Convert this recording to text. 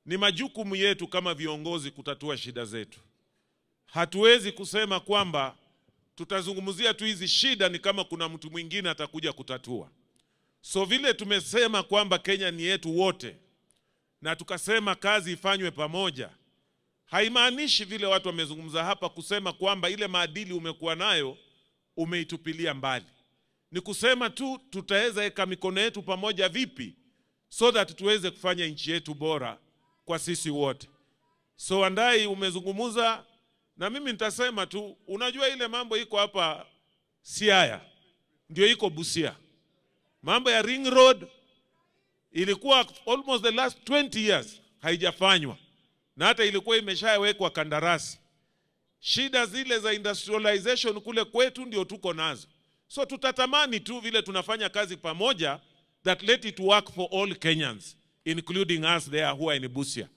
Ni majukumu yetu kama viongozi kutatua shida zetu. Hatuwezi kusema kwamba tutazungumzia tu hizi shida ni kama kuna mtu mwingine atakuja kutatua. So vile tumesema kwamba Kenya ni yetu wote na tukasema kazi ifanywe pamoja, haimaanishi vile watu wamezungumza hapa kusema kwamba ile maadili umekuwa nayo umeitupilia mbali. Ni kusema tu tutaweza weka mikono yetu pamoja vipi so that tuweze kufanya nchi yetu bora kwa sisi wote. So Wandayi, umezungumza na mimi nitasema tu, unajua ile mambo iko hapa Siaya ndio iko Busia. Mambo ya Ring Road ilikuwa almost the last 20 years haijafanywa, na hata ilikuwa imeshawekwa kandarasi. Shida zile za industrialization kule kwetu ndio tuko nazo. So tutatamani tu vile tunafanya kazi pamoja, that let it work for all Kenyans, including us there who are in Busia.